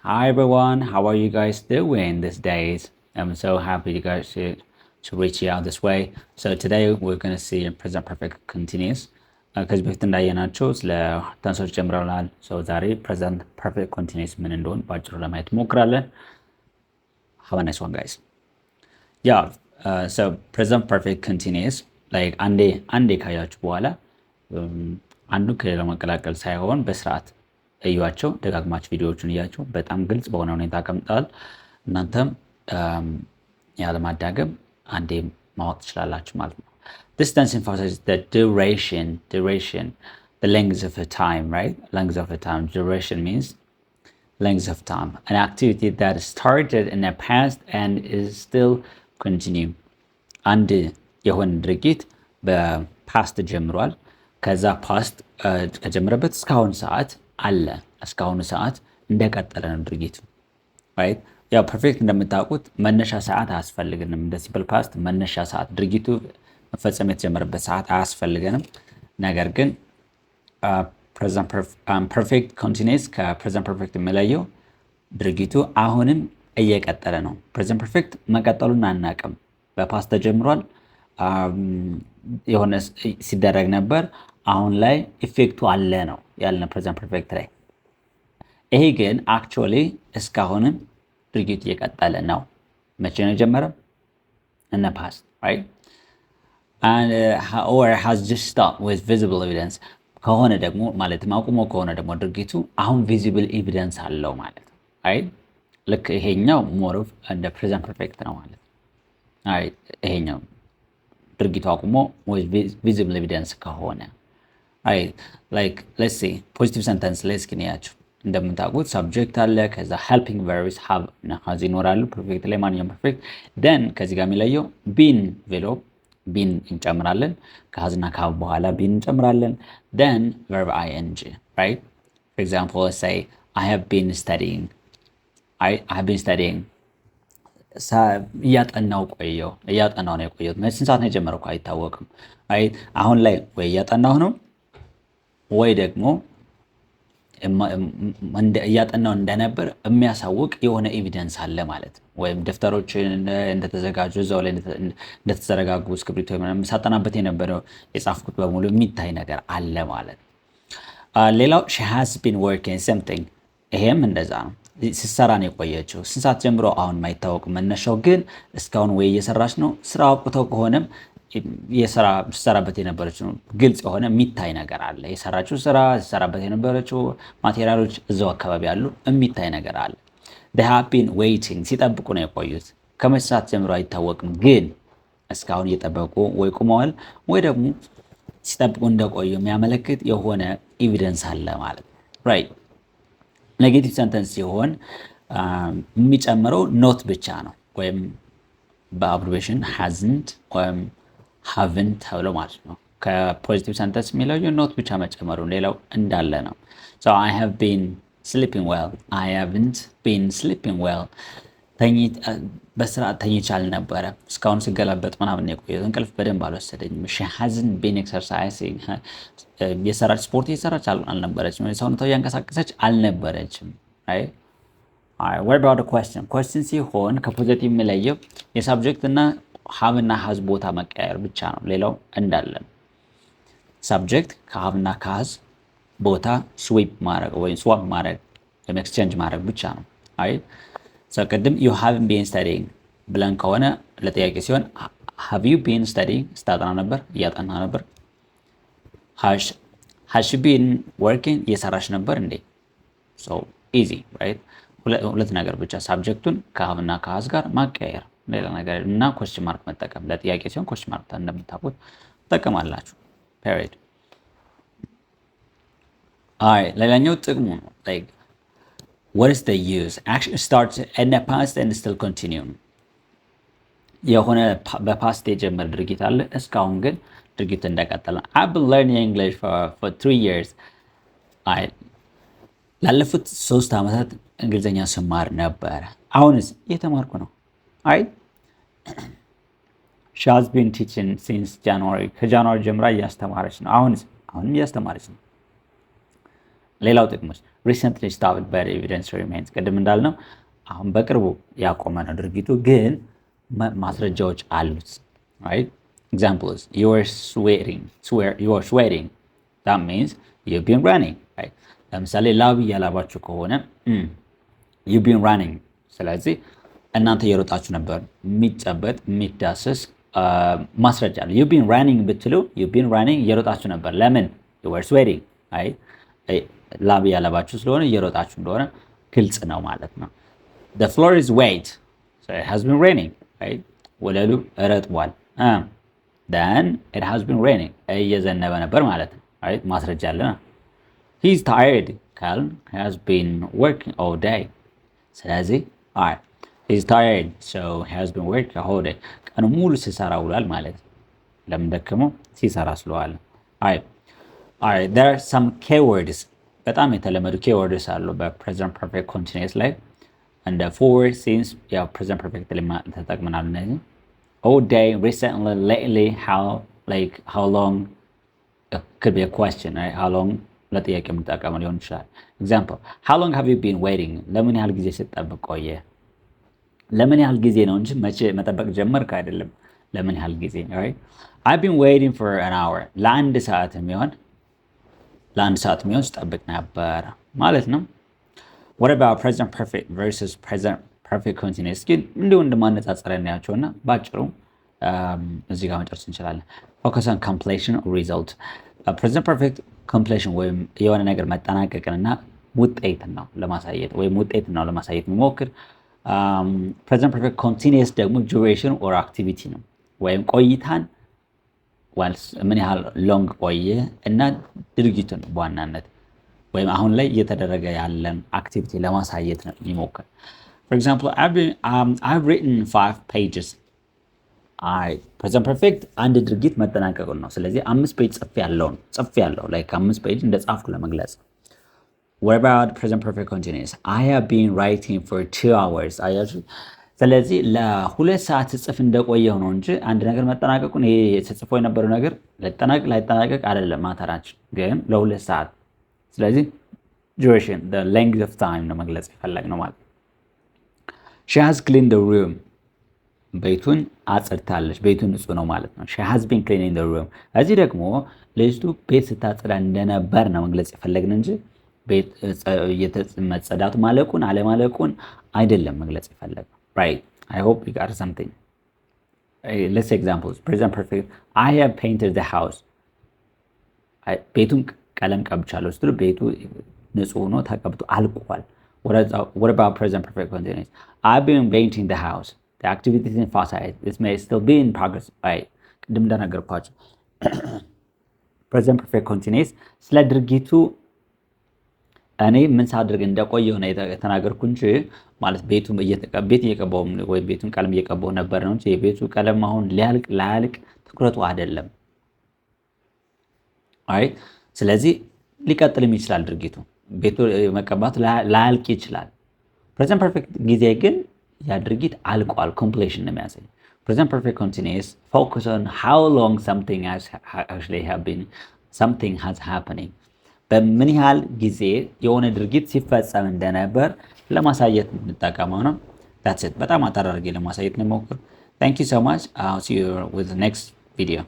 Hi everyone, how are you guys doing these days? I'm so happy you guys to reach you out this way. So today we're going to see present perfect continuous. ከዚህ በፊት እንዳየናቸው ስለ tense ኦች ጀምረናል። So ዛሬ present perfect continuous ምን እንደሆን በአጭሩ ለማየት እንሞክራለን። Have a nice one, guys. Yeah, so present perfect continuous, like አንዴ አንዴ ካያችሁ በኋላ አንዱ ከሌላው መቀላቀል ሳይሆን በስርዓት እዩዋቸው። ደጋግማችሁ ቪዲዮዎቹን እያቸው። በጣም ግልጽ በሆነ ሁኔታ አቀምጠዋል። እናንተም ያለማዳገም አንዴ ማወቅ ትችላላችሁ ማለት ነው። This tense emphasizes the duration, the length of a time, right? Length of a time. Duration means length of time. An activity that started in the past and is still continue. አንድ የሆነ ድርጊት በ past ጀምሯል። ከዛ past ከጀመረበት እስካሁን ሰዓት አለ። እስካሁኑ ሰዓት እንደቀጠለ ነው ድርጊቱ። Right? ያው perfect እንደምታውቁት መነሻ ሰዓት አያስፈልግንም። እንደ simple past መነሻ ሰዓት፣ ድርጊቱ መፈጸም የተጀመረበት ሰዓት አያስፈልገንም። ነገር ግን present perfect continuous ከ present perfect የሚለየው ድርጊቱ አሁንም እየቀጠለ ነው። Present perfect መቀጠሉን አናውቅም። በ past ተጀምሯል፣ የሆነ ሲደረግ ነበር። አሁን ላይ effect ኡ አለ ነው ያልነ present perfect ላይ። ይሄ ግን actually እስካሁንም ድርጊቱ እየቀጠለ ነው። መቼ ነው የጀመረው? In the past, right? Or has just stopped with visible evidence ከሆነ ደግሞ፣ ማለትም አቁሞ ከሆነ ደግሞ ድርጊቱ አሁን visible evidence አለው ማለት ነው። Right? ልክ ይሄኛው more of እንደ present perfect ነው ማለት ነው። ይሄኛው ድርጊቱ አቁሞ visible evidence ከሆነ፣ like let's see positive sentence ላይ እስኪ እንያቸው። እንደምታውቁት subject አለ፣ ከዛ helping verbs have እና has ይኖራሉ። Perfect ላይ ማንኛውም perfect፣ then ከዚህ ጋር የሚለየው been ቬሎ been እንጨምራለን። ከ has ና ከ have በኋላ been እንጨምራለን። Then verb ing, right? For example, say "I have been studying." I have been studying፣ እያጠናው ቆየው፣ እያጠናው ነው የቆየሁት። ስንት ሰዓት ነው የጀመረው እኮ አይታወቅም። አሁን ላይ ወይ እያጠናሁ ነው ወይ ደግሞ እያጠናው እንደነበር የሚያሳውቅ የሆነ evidence አለ ማለት ነው። ወይም ደብተሮች እንደተዘጋጁ፣ እዛው ላይ እንደተዘረጋጉ፣ እስክሪብቶ ሳጠናበት የነበረው የጻፍኩት በሙሉ የሚታይ ነገር አለ ማለት ነው። ሌላው "She has been working something"፣ ይሄም እንደዛ ነው። ስትሰራ ነው የቆየችው። ስንት ሰዓት ጀምሮ አሁን የማይታወቅ መነሻው፣ ግን እስካሁን ወይ እየሰራች ነው። ስራ አቁማ ከሆነም ስትሰራበት የነበረችው ግልጽ የሆነ የሚታይ ነገር አለ። የሰራችው ስራ፣ ስትሰራበት የነበረችው material ኦች እዛው አካባቢ አሉ፣ የሚታይ ነገር አለ። "They have been waiting"፣ ሲጠብቁ ነው የቆዩት። ከመቼ ሰዓት ጀምሮ አይታወቅም፣ ግን እስካሁን እየጠበቁ ወይ ቁመዋል ወይ ደግሞ ሲጠብቁ እንደቆዩ የሚያመለክት የሆነ evidence አለ ማለት ነው። Right? Negative sentence ሲሆን የሚጨምረው not ብቻ ነው፣ ወይም በ abbreviation hasn't ወይም haven't ተብሎ ማለት ነው። ከ positive sentence የሚለየው not ብቻ መጨመሩ፣ ሌላው እንዳለ ነው። So "I have been sleeping well." "I haven't been sleeping well." በስርዓት ተኝቼ አልነበረ፣ እስካሁን ስገላበጥ ምናምን የቆየሁት፣ እንቅልፍ በደንብ አልወሰደኝም። "She hasn't been exercising." የሰራች ስፖርት እየሰራች አልነበረችም። ሰውነቷ እያንቀሳቀሰች አልነበረችም። What about question? Question ሲሆን ከ positive የሚለየው የ subject እና have እና has ቦታ መቀየር ብቻ ነው። ሌላው እንዳለ ነው። Subject ከ have እና ከ has ቦታ sweep ማድረግ ወይም swap ማድረግ ወይም exchange ማድረግ ብቻ ነው። Right? ቅድም "You haven't been studying" ብለን ከሆነ ለጥያቄ ሲሆን "Have you been studying?" ስታጠና ነበር፣ እያጠና ነበር። "Has she been working?" እየሰራች ነበር እንዴ? Easy, right? ሁለት ነገር ብቻ፣ subject ኡን ከ have ና ከ has ጋር ማቀያየር፣ ሌላ ነገር እና question mark መጠቀም። ለጥያቄ ሲሆን question mark እንደምታውቁት ትጠቀማላችሁ። Period። አይ ሌላኛው ጥቅሙ ነው። Like, what is the use? Action starts in the past and still continue። የሆነ በ past የጀመረ ድርጊት አለ፣ እስካሁን ግን ድርጊቱ እንደቀጠለ። "I've been learning English for 3 years." አይ ላለፉት 3 ዓመታት እንግሊዝኛ ስማር ነበረ። አሁንስ እየተማርኩ ነው። አይ "She has been teaching since January." ከ January ጀምራ እያስተማረች ነው። አሁንስ? አሁንም እያስተማረች ነው። ሌላው ጥቅሞች Recently stopped, but evidence remains። ቅድም እንዳልነው አሁን በቅርቡ ያቆመ ነው ድርጊቱ፣ ግን ማስረጃዎች አሉት። Right? Examples: you are sweating. You are sweating, that means you've been running, right? ለምሳሌ ላብ እያላባችሁ ከሆነ you've been running። ስለዚህ እናንተ እየሮጣችሁ ነበር። የሚጨበጥ የሚዳሰስ ማስረጃ አለ። You've been running ብትሉ you've been running፣ እየሮጣችሁ ነበር። ለምን? You were sweating, right? ላብ እያለባችሁ ስለሆነ እየሮጣችሁ እንደሆነ ግልጽ ነው ማለት ነው። The floor is wet, so it has been raining, right? ወለሉ ረጥቧል። Then it has been raining፣ እየዘነበ ነበር ማለት ነው። Right? ማስረጃ አለና። He's tired ካልን he has been working all day። ስለዚህ alright, he's tired, so he has been working all day። ቀኑ ሙሉ ሲሰራ ውሏል ማለት ነው። ለምን ደከመው? ሲሰራ ስለዋለ። Alright, there are some keywords። በጣም የተለመዱ keywords አሉ በ present perfect continuous ላይ፣ እንደ for፣ since። ያው present perfect ላይ ተጠቅመናል እነዚህ። All day, recently, lately, how, like how long. It could be a question, right? How long ለጥያቄ የምንጠቀመው ሊሆን ይችላል። Example: how long have you been waiting? ለምን ያህል ጊዜ ስትጠብቅ ቆየህ? ለምን ያህል ጊዜ ነው እንጂ መቼ መጠበቅ ጀመርክ አይደለም። ለምን ያህል ጊዜ፣ right? I've been waiting for an hour። ለአንድ ሰዓት የሚሆን ስጠብቅ ነበር ማለት ነው። What about present perfect versus present perfect continuous? ግን እንዲሁ እንደማነጻጸሪያ እናያቸውና በአጭሩ እዚህ ጋር መጨረስ እንችላለን። Focus on completion, result። Present perfect completion ወይም የሆነ ነገር መጠናቀቅንና ውጤትን ነው ለማሳየት ወይም ውጤትን ነው ለማሳየት የሚሞክር። Present perfect continuous ደግሞ duration or activity ነው፣ ወይም ቆይታን፣ ምን ያህል long ቆየ እና ድርጊቱን በዋናነት ወይም አሁን ላይ እየተደረገ ያለን activity ለማሳየት ነው የሚሞክር። For example, I've written five pages. Present perfect አንድ ድርጊት መጠናቀቁን ነው። ስለዚህ 5 page ጽፌያለሁ፣ like 5 page እንደ ጻፍኩ ለመግለጽ። What about present perfect continuous? I have been writing for 2 hours። አያችሁ። ስለዚህ ለ2 ሰዓት ስጽፍ እንደቆየሁ ነው እንጂ አንድ ነገር መጠናቀቁን፣ ይሄ ስጽፎ የነበረው ነገር ሊጠናቀቅ ላይጠናቀቅ አይደለም ማተራችን፣ ግን ለ2 ሰዓት። ስለዚህ duration, length of time ነው መግለጽ የፈለግነው ማለት ነው። She has cleaned the room። ቤቱን አጽድታለች። ቤቱ ንጹህ ነው ማለት ነው። She has been cleaning the room። እዚህ ደግሞ ልጅቱ ቤት ስታጸዳ እንደነበር ነው መግለጽ የፈለግን እንጂ ቤት መጸዳቱ ማለቁን አለማለቁን አይደለም መግለጽ የፈለግነው። Right? I hope you got something. Let's say examples. Present perfect: I have painted the house። ቤቱን ቀለም ቀብቻለሁ ስትሉ ቤቱ ንጹህ ሆኖ ተቀብቶ አልቋል። What about present perfect continuous? I've been painting the house. The activity is emphasized. This may still be in progress. Right? ቅድም እንደነገርኳችሁ present perfect continuous ስለ ድርጊቱ እኔ ምን ሳድርግ እንደቆየሁ ነው የተናገርኩ እንጂ፣ ማለት ቤቱ ቤት እየቀባው ወይም ቤቱን ቀለም እየቀባው ነበር ነው እንጂ የቤቱ ቀለም አሁን ሊያልቅ ላያልቅ ትኩረቱ አይደለም። አይ፣ ስለዚህ ሊቀጥልም ይችላል፣ ድርጊቱ ቤቱ መቀባቱ ላያልቅ ይችላል። Present perfect ጊዜ ግን ያ ድርጊት አልቋል፣ completion ነው የሚያሳይ። Present perfect continuous focus on how long something has actually have been, something has happening። በምን ያህል ጊዜ የሆነ ድርጊት ሲፈጸም እንደነበር ለማሳየት የምንጠቀመው ነው። That's it። በጣም አጠር አድርጌ ለማሳየት ነው የሞከርኩት። Thank you so much. I'll see you with the next video.